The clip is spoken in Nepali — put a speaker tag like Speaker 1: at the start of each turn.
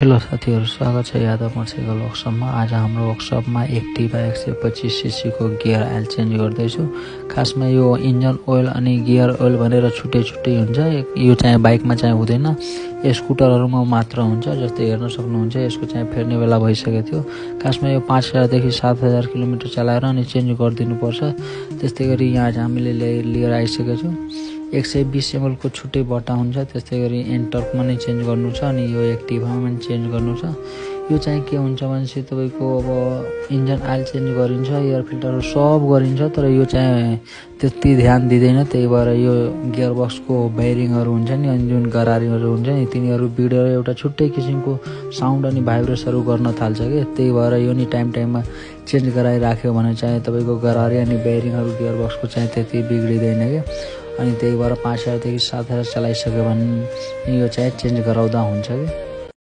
Speaker 1: हेलो साथीहरु, स्वागत छ यादव मोटरसाइकल वर्कसपमा। आज हाम्रो वर्कसपमा एक्टिभा 125 सीसी को गियर आइल चेन्ज गर्दैछु। खासमा यो इन्जन ओइल अनि गियर ओइल भनेर छुट्टै छुट्टै हुन्छ। यो चाहिँ बाइकमा चाहिँ हुँदैन, स्कुटरहरुमा मात्र हुन्छ। जस्तै हेर्न सक्नुहुन्छ, यसको चाहिँ फेर्ने बेला भइसकेको थियो। खासमा यो 5000 देखि 7000 किलोमिटर चलाएर अनि चेन्ज गरिदिनु पर्छ। त्यस्तै गरी यहाँ हामीले लिएर आइसकेको छु। 120 ml को छुट्टै बट्टा हुन्छ। त्यस्तै गरी एन्टर्कमा नै चेन्ज गर्नु छ अनि यो एक्टिभामा पनि चेन्ज गर्नु छ। यो चाहिँ के हुन्छ भनेपछि तपाईको अब इन्जन आइल चेन्ज गरिन्छ, एयर फिल्टरहरु सब गरिन्छ, तर यो चाहिँ त्यति ध्यान दिदैन। त्यही भएर यो गियर बक्सको बेयरिङहरु हुन्छ नि, अनि जुन गरारीहरु हुन्छ नि, तिनीहरु बिग्रेर एउटा छुट्टै किसिमको साउन्ड अनि भाइब्रेसनहरु गर्न थाल्छ के। त्यही भएर यो नि टाइममा चेन्ज गराइराख्यो भने चाहिँ तपाईको गरारी अनि बेयरिङहरु गियर बक्सको चाहिँ त्यति बिग्रिदैन के। अनि त्यही भएर 5000 देखि 7000 चलाइसक्यो भने यो चाहिँ चेन्ज गराउँदा हुन्छ के।